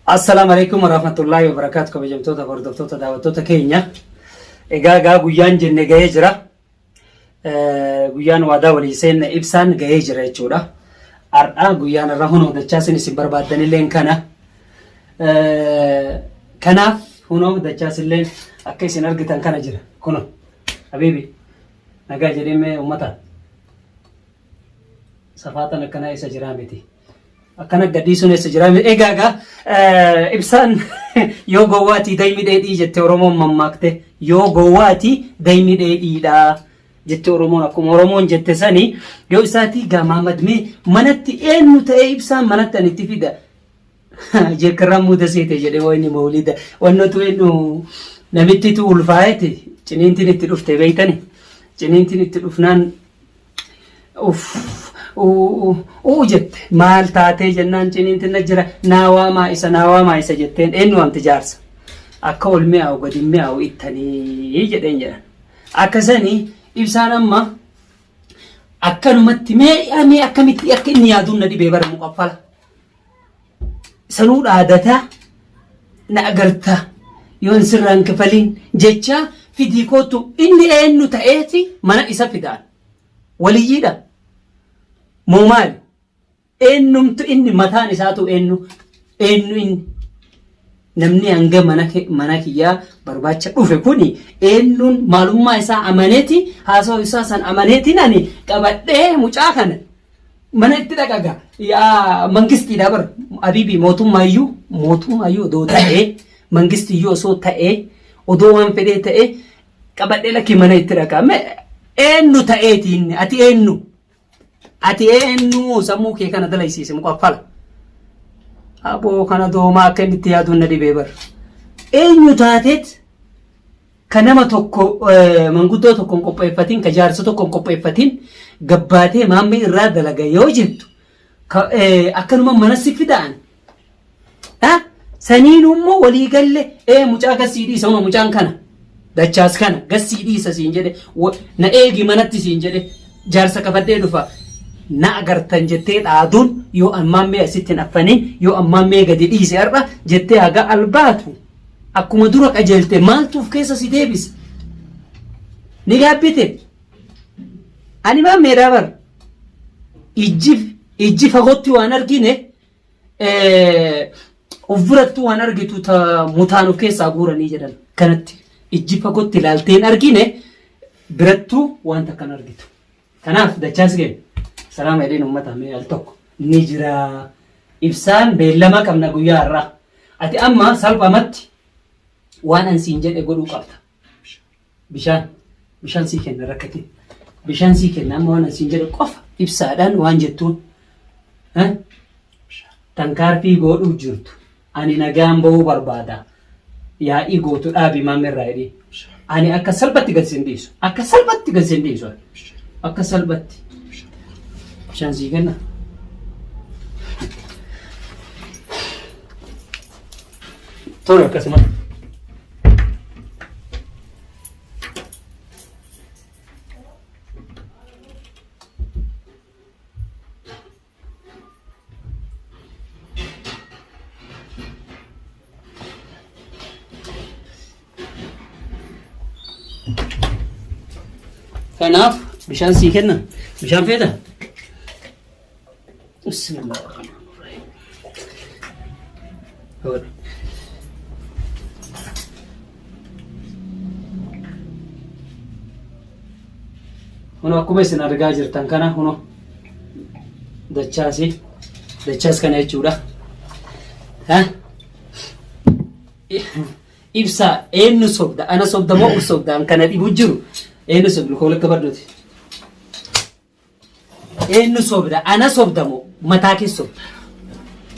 Assalaamu alaikum warahmatullaahi wabarakaatu kabajamtoota hordoftoota daawwattoota keenya. Egaa egaa guyyaan jenne gahee jira. Guyyaan waadaa walii seenne ibsaan gahee jira jechuudha. Har'a guyyaan irra hunoo dachaasin isin barbaaddanilleen kana. Kanaaf hunoo dachaasilleen akka isin argitan kana jira. Kuno habiibi nagaa jedhee mee uummataan. Safaaxan akkanaa eessa jiraa miti. Akkana gadhiisuun eessa jiraa miti. Egaa egaa ibsaan yoo gowwaatii daymi dheedhii jette Oromoon mammaakte yoo gowwaatii daymi dheedhiidha jette Oromoon akkuma Oromoon jette sani yoo isaatii gaa Maamad mee manatti eenyu ta'ee ibsaan manatti ani itti fida. Jeekkarraan muuda seete jedhee wayni mawlida wannotu eenyu namittitu ulfaa'eeti ciniintiin itti dhufte beeytani ciniintiin itti dhufnaan Uff uu jette maal taatee jennaan ciniinti na jira naa waamaa isa naa waamaa isa jetteen eenyu waamti jaarsa akka ol mi'aawu gadi mi'aawu ittanii jedheen jedhan akkasanii ibsaan amma akkanumatti mee mee akkamitti akka inni yaaduun na dhibee bara muqaffala sanuu dhaadataa na agarta yoon sirraan kafaliin jechaa fidii kootu inni eenyu ta'eeti mana isa fidaan waliyyiidha moo maali eenyumtu inni mataan isaatu eenyu eenyu inni namni hanga mana mana kiyyaa barbaacha dhufe kuni eenyuun maalummaa isaa amaneeti haasawaa isaa san amaneetiin ani qabadhee mucaa kana Mana itti dhaqa gaa. Yaa mangistiidha bar. Abibi mootummaayyuu mootummaayyuu odoo ta'ee mangistiyyuu osoo ta'ee odoo waan fedhee ta'ee qabadhee lakkii mana itti dhaqa. Mee eenyu ta'eeti inni ati eenyu? Ati eenyu sammuu kee kana dalaysiise muqaffala. Aboo kana doomaa akka inni itti yaaduun na dhibee bar. Eenyu taateet Ka nama tokko manguddoo tokko hin qopheeffatin, ka jaarsa tokko hin qopheeffatin gabbaatee maammee irraa dalaga yoo jettu ka akkanuma mana si fida'an. Ha? Saniinuu immoo walii galle ee mucaa gassii dhiisa uma mucaan kana dachaas kana gassii dhiisa siin jedhe na eegi manatti siin jedhe jaarsa qabadhee dhufa na agartan jettee dhaaduun yoo ammaan mee asitti hin affanin yoo ammaan mee gadi dhiise har'a jettee haga albaatu. Akkuma dura qajeelte maaltu of keessa si deebisa? Ni gaabbite? Ani maan meedhaa bar? Ijji ijji fagootti waan argine of birattuu waan argitu ta mutaan of keessaa guuranii jedhan kanatti ijji fagootti ilaaltee hin argine birattuu waan takka hin argitu. Kanaaf dachaas ga'e salaama jedheen uummata mee al tokko ni jira. Ibsaan beellama qabna guyyaa har'aa. Ati amma salphamatti waan an siin jedhe godhuu qabda. Bishaan bishaan sii kenna rakkatin. Bishaan sii kenna amma waan an siin jedhe qofa ibsaadhaan waan jettuun. Tankaarfii godhuu jirtu. Ani nagaan ba'uu barbaada. Yaa'ii gootu dhaabi maammirraa jedhee. Ani akka salphatti gad sin dhiisu. Akka salphatti gad sin dhiisu. Akka salphatti. Bishaan sii kenna. Tole akkasuma. Kanaaf bishaan sii kenna. Bishaan feeta? Bismillahirrahmanirrahim. Hodhu. Kunoo akkuma isin argaa jirtan kana kunoo dachaasi dachaas kana jechuudha. Ha? Ibsaa eenyu sobda ana sobda moo uf sobda an kana dhibu jiru eenyu sobda luka walitti qabadhuuti. Eenyu sobda? Ana sobda moo mataa kee sobda?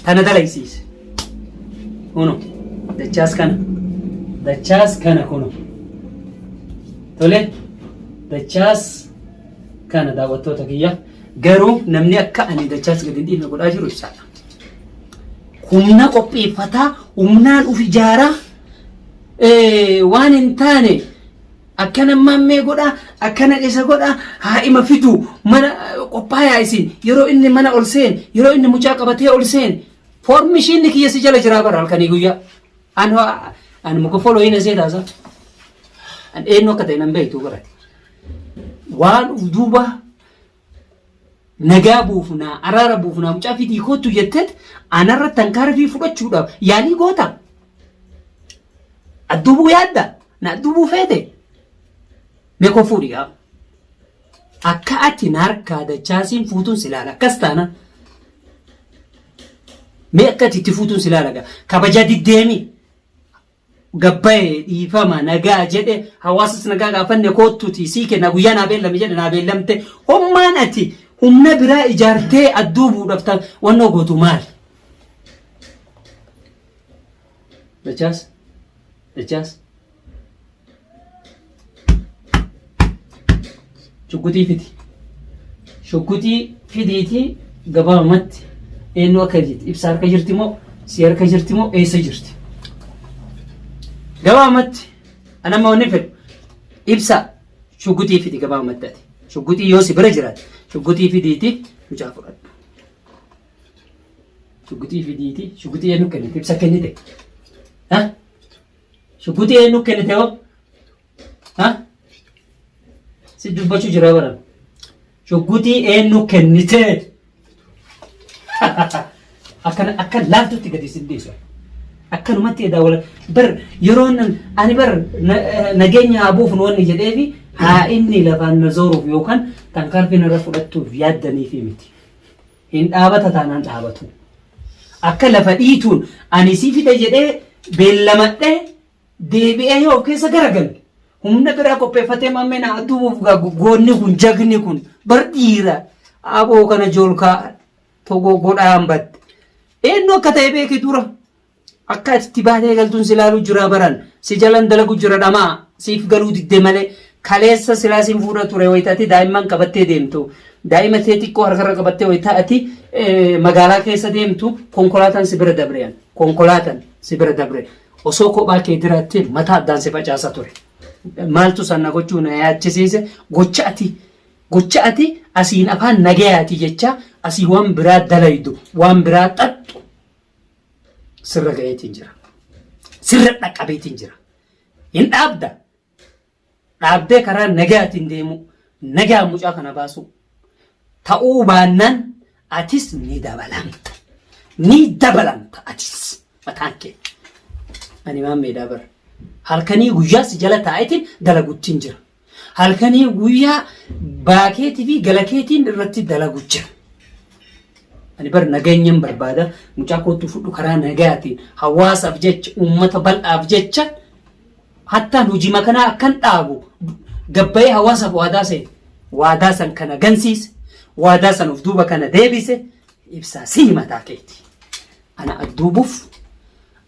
Tana dalaysiise. Kuno dachaas kana. Dachaas kana kuno. Tole dachaas kana daawwattoota kiyya. Garuu namni akka ani dachaas gadi hin dhiifne godhaa jiru ibsaadha. Humna qopheeffataa, humnaan uf ijaaraa, waan hin taane Akkana maammee godha, akkana isa godha, haa'ima fidu, mana qophaayaa isin yeroo inni mana ol seen, yeroo inni mucaa qabatee ol seen, Foormishiinni kiyya si jala jiraa bara halkanii guyyaa. An an muka foloo hin asee taasa. An eenyu akka ta'e nan beektu barate. Waan uf duuba nagaa buufnaa araara buufnaa mucaa fidii kottu jetteet anarra tankaarfii fudhachuudhaaf yaalii goota. Addubuu yaadda na addubuu feete. Mee koo fuudhi gaa. Akka ati na harkaa dachaasiin fuutuun si ilaala. Akkas taana. Mee akka ati itti fuutuun si ilaala gaa. Kabajaa diddeemi. Gabbaye dhiifama nagaa jedhe hawaasas nagaa gaafanne koottuti sii kenna guyyaa naa beellame jedhe naa beellamte. Hommaan ati humna biraa ijaartee adduu buudhaaf ta wannoo gootu maali? Dachaas? Dachaas? Shugguxii fidi. Shugguxii fidiitii gabaabumatti eenyu akka jirti ibsa harka jirti moo si harka jirti moo eessa jirti? Gabaabumatti anamma wanni fedhu ibsa shugguxii fidi gabaabumatti ati. Shugguxii yoo si bira jiraate shugguxii fidiitii mucaa fudhadhu. Shugguxii fidiitii shugguxii eenyu kennite ibsa kennite? Ha? Shugguxii eenyu kennite hoo? Ha? Si dubbachuu jira baran. Shugguxii eenyu kennite? Akkana akka laaftutti gadi sin dhiisu. Akkanumatti edaa wala bar yeroo ani bar nageenya haa buufnu wanni jedheefi haa inni lafaan na zooruuf yookaan tankaarfii narra fudhattuuf yaaddaniifi miti. Hin dhaabata taanaan dhaabatu. Akka lafa dhiituun ani si fida jedhee beellamadhee deebi'ee yoo of keessa garagalle humna biraa qopheeffatee mammee na aduwuuf gaa goonni kun jagni kun bar dhiira aboo kana joolkaa togoo godhaan batte. Eenyu akka ta'e beeki dura. Akka ati itti baatee galtuun si laaluu jira baran si jalan dalagu jira dhamaa siif galuu didde malee kaleessa silaa sin fuudha ture wayita ati daa'imman qabattee deemtu daa'ima tee xiqqoo harkarra qabattee wayita ati magaalaa keessa deemtu konkolaataan si bira dabrean konkolaataan si bira dabre osoo kophaa kee jiraattee mataa addaan si facaasa ture maaltu sana gochuu na yaachisiise gocha ati gocha ati asiin afaan nagayaati jecha asii waan biraa dalaydu waan biraa xaxxu sirra ga'eetiin jira. Sirra dhaqqabeetiin jira. Hin dhaabda. Dhaabdee karaa nagaatiin deemu. Nagaa mucaa kana baasuu. Ta'uu baannaan atis ni dabalamta. Ni dabalamta atis mataan kee. Ani maammeedhaa bara. Halkanii guyyaa si jala taa'eetiin dalaguttiin jira. Halkanii guyyaa baakeetii fi galakeetiin irratti dalagu jira. Ani bar nageenyan barbaada. Mucaa kootu fudhu karaa nagaatiin hawaasaaf jecha uummata bal'aaf jecha hattaan hojii makanaa akkan dhaabu gabbayee hawaasaaf waadaa seene. Waadaa san kana gansiise. Waadaa san of duuba kana deebise. Ibsaa sii mataa keeti. Ana adduubuuf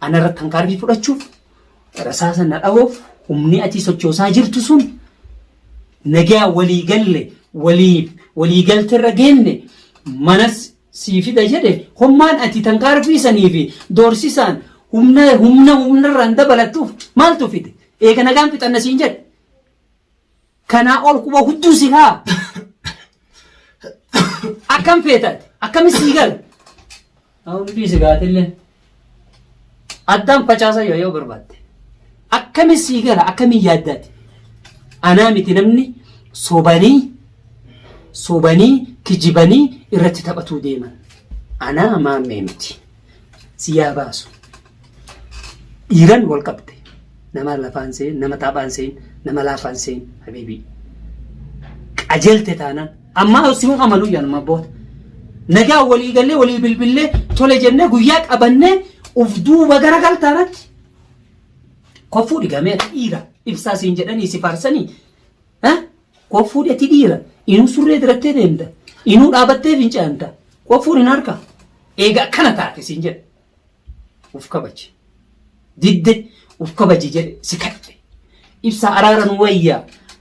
ana irratti hankaarfii fudhachuuf Rasaasa na dhawuuf humni ati sochoosaa jirtu sun nagaa walii galle waliif walii galterra geenne manas sii fida jedhe hommaan ati tankaarfii sanii fi doorsisaan humna humna humnarraan dabalattuuf maaltu fide eega nagaan fixanna siin jedhe kanaa ol quba hudduu si haa akkam feetaati akkami sii gala hundi si gaatillee addaan facaasa yoo yoo barbaadde akkami sii gala akkami yaaddaati anaa miti namni sobanii sobanii kijibanii irratti taphatuu deeman anaa maammee miti si yaa baasu Dhiiran wal qabde. Nama lafaan seen, nama taphaan seen, nama laafaan seen, habiibii. Qajeelte taanaan. Ammaa si hun amanuu yaanuma boota. Nagaa walii gallee walii bilbillee tole jennee guyyaa qabannee uf duuba garagal taanatti. Koffuu dhigamee ati dhiira ibsaa siin jedhanii si faarsanii. Koffuu ati dhiira inuu surree dirattee deemta. Inuu dhaabattee fincaanta. Koffuun hin harka. Eega akkana taate siin jedhe. Uf kabaji. Didde uf kabaji jedhe si kadhe. Ibsa araara nu wayya.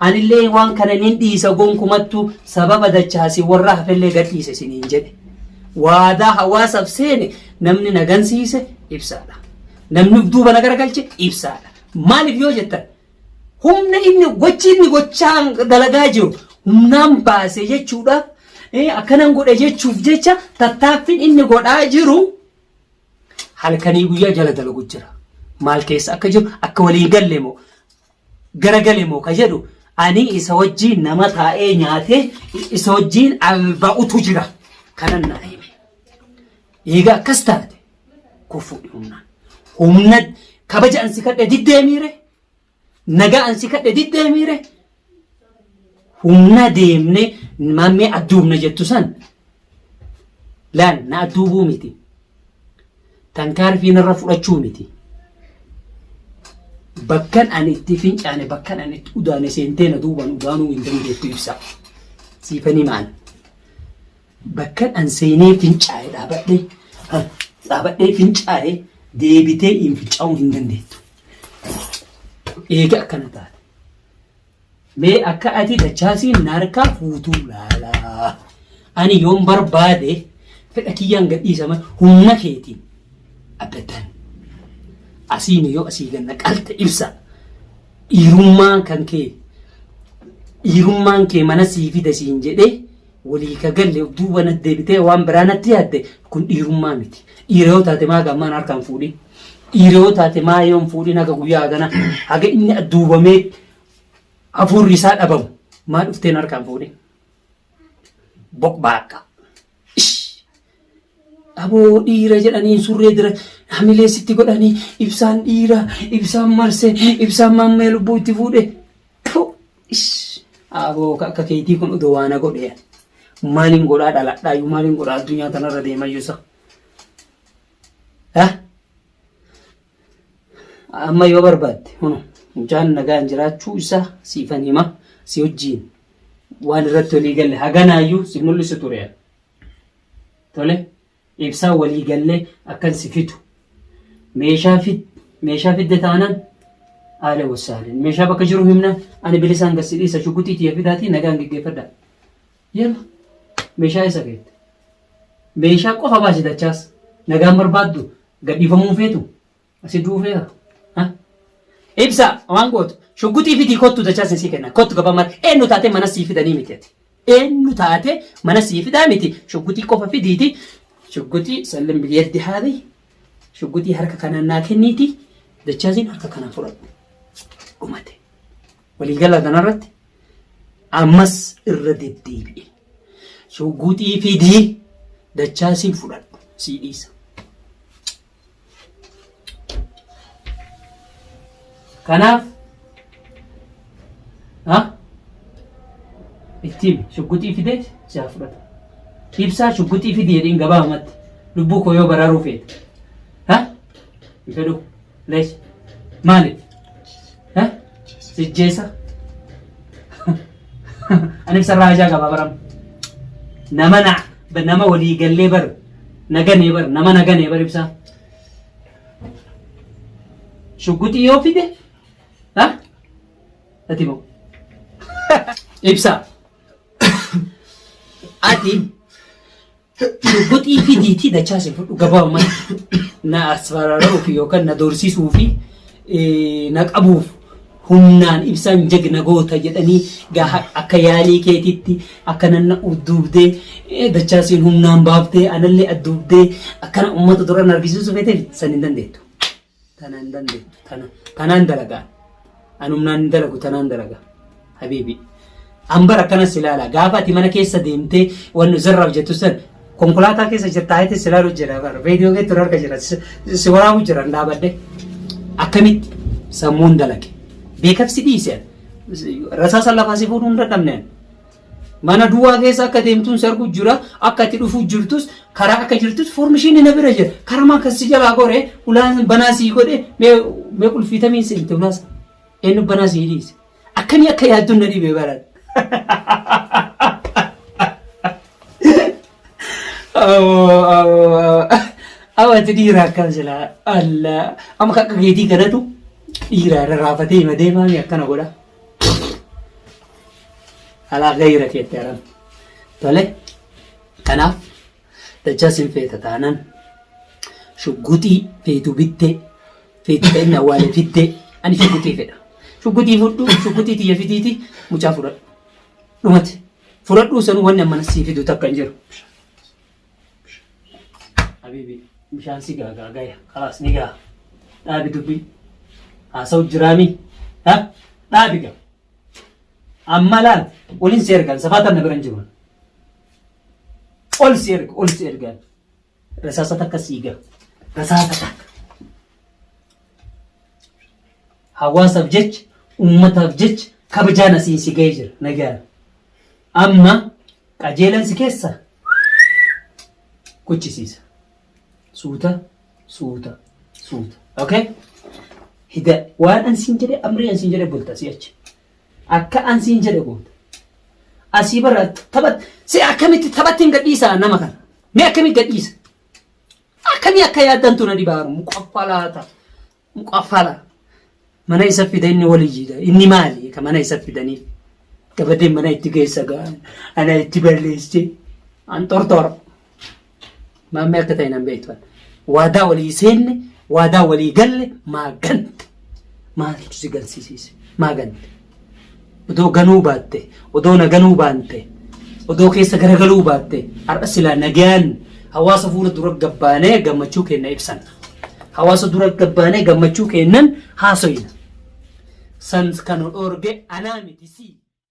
Anillee waan kana nin dhiisa gonkumattu sababa dachaasi warra hafellee gad dhiise isiniin jedhe. Waadaa hawaasaaf seene namni na gansiise ibsaadha. Namni uf duuba na garagalche ibsaadha. Maaliif yoo jettan humna inni gochi inni gochaan dalagaa jiru humnaan baase jechuudhaaf akkanan godhe jechuuf jecha tattaaffiin inni godhaa jiru Halkanii guyyaa jala dalagu jira. Maal keessa akka jiru akka waliin galle moo garagale moo ka jedhu ani isa wajjiin nama taa'ee nyaatee isa wajjiin alba'utu jira. Kanan naa hime. Eega akkas taate kufuudhi humnaan. Humna kabaja an si kadhe diddee miire. Nagaa an si kadhe diddee miire. Humna deemne maammee adduubna jettu san laal na adduubuu miti. Tankaarfii narra fudhachuu miti. Bakkan ani itti fincaane bakkan ani itti udaane seentee na duubaan udaanuu hin dandeettu ibsa. Siifanii maal? Bakkan an seenee fincaa'e dhaabadhee dhaabadhee fincaa'e deebitee hin fincaa'uu hin dandeettu. Eega akkana taate. Mee akka ati dachaasiin na harkaa fuutuu laalaa. Ani yoon barbaade fedha kiyyaan gadhiisa malee humna keetiin abdattan. Asiin yoo asii ganna qalte ibsa. Dhiirummaan kan kee dhiirummaan kee mana sii fida siin jedhee walii ka galle of duuba natti deebitee waan biraa natti yaadde kun dhiirummaa miti. Dhiira yoo taate maa gammaan harkaan fuudhin. Dhiira yoo taate maa yoon fuudhin haga guyyaa hagana haga inni adduubamee hafuurri isaa dhabamu maa dhufteen harkaan fuudhin. Boqbaaqqa. Ish! Aboo dhiira jedhanii surree dira hamilee sitti godhanii ibsaan dhiira ibsaan marse ibsaan maammee lubbuu itti fuudhe. Fu! Ish! Aboo ka akka keetii kun odoo waa na godhe. Maaliin godhaa dhaladhaayyuu maaliin godhaa addunyaa tanarra deemayyuu isa. Ha? Amma yoo barbaadde hunu mucaan nagaan jiraachuu isaa siifan hima si wajjiin waan irratti walii galle haganaayyuu si mul'isu ture. Tole ibsaa walii gallee akkan si fidu meeshaa fid meeshaa fidde taanaan haala wasaaleen meeshaa bakka jiru himna ani bilisaan gad si dhiisa shuguxii tiyya fidaatii nagaan geggeeffadha. Yalla meeshaa isa keette meeshaa qofa baasi dachaas nagaan barbaaddu gadhiifamuu feetu Asi du'uu feeta? Ha? Ibsa waan gootu shugguxii fidii kottu dachaa sii kenna kottu gabaabumatti eenyu taatee mana sii fidanii miti ati eenyu taatee mana sii fidaa miti shugguxii qofa fidiiti shugguxii sallim biyyaddi haadhi shugguxii harka kanaan naa kenniiti dachaasiin harka kanaan fudhadhu dhumate waliigala kanarratti ammas irra deddeebi'e shugguxii fidii dachaasiin fudhadhu sii dhiisa. Kanaaf ha ittiin shugguxii fidee si haa fudhatu. Ibsaa shugguxii fidi jedhiin gabaabumatti lubbuu koo yoo baraaruu feete. Ha hin fedhu leesh maaliif ha sijjeessa ani ibsa irraa hajaa qaba baram nama na nama walii gallee bar na ganee bar nama na ganee bar ibsaa. Shugguxii yoo fide ha? Ati moo? Ibsaa. Ati shugguxii fidiitii dachaa si fudhu gabaabumatti na asfarara'uuf yookaan na doorsisuu fi na qabuuf humnaan ibsaan jagna goota jedhanii gaa akka yaalii keetitti akka nanna udduubdee dachaasiin humnaan baaftee anallee adduubdee akkana ummata duran argisiisuu feeteef san hin dandeettu. Tana hin dandeettu. Tana tanaan dalagaa. An humnaan hin dalagu tanaan dalaga. Habiibi. An bara akkanas ilaala. Gaafa ati mana keessa deemtee wanni zarraaf jettu san konkolaataa keessa jirta ayite si ilaalu jira bara. Viidiyoo keetti harka jira. Si waraabu jira hin dhaabadhe. Akkamitti sammuun dalage. Beekaf si dhiise. Rasaasa lafaa si fuudhuu hin dadhabne. Mana duwwaa keessa akka deemtuun si arguu jira. Akka ati dhufuu jirtus karaa akka jirtus foormishiin na bira jira. Karamaa kan si jalaa gore ulaan banaa sii godhe mee qulfiitamiin seente ulaasa. Eenyu banaa sii dhiise. Akkamii akka yaadduun na dhibe baran. Awwa ati dhiira akkam silaa Allah amma akka keetii kanatu dhiira rarraafatee hima deemaa mi akkana godha. Alaa gayra keetti haram. Tole kanaaf dachaa sin feeta taanaan shugguxii feetu bittee feetu ta'in awwaale fiddee ani shugguxii fedha. Shugguxii fudhu shugguxii tiyya fidiiti mucaa fudhadhu. Dhumate fudhadhuu sanuu wanni amma sii fidu takka hin jiru. Habibi. Bishaan si gaagaa gaya. Kalaas ni gaa. Dhaabi dubbii. Haasa'u jiraami. Ha? Dhaabi gaa. Amma laal olin si ergan safaatan na bira hin jiru. Ol si erga ol si ergan. Rasaasa takka sii gaha. Rasaasa takka. Hawaasaaf jecha uummataaf jecha kabajaan asiin si gahee jira nagaan. Amma qajeelan si keessa kuchisiisa. Suuta suuta suuta. Okay? Hida waan an siin jedhe amrii an siin jedhe bulta si'achi. Akka an siin jedhe goota. Asii bara taphat si akkamitti taphatti hin gadhiisaa nama kana. Mee akkamitti gadhiisa? Akkamii akka yaaddantu na dhibaaru muqaffalaata. Muqaffala. Mana isa fida inni waliyyiidha. Inni maali ka mana isa fidaniif? Gabatee mana itti geessa gaa ana itti balleessee an tortora. Maammee akka ta'e nan beektu. Waadaa walii seenne, waadaa walii galle maa gante. Maaltu si gansiisiise? Maa gante? Odoo ganuu baatte, odoo na ganuu baante, odoo keessa garagaluu baatte, har'a silaa nagaan hawaasa fuula dura gabbaanee gammachuu keenya ibsanna. Hawaasa dura gabbaanee gammachuu keennan haasoyna. San kan dhoorge anaa miti si.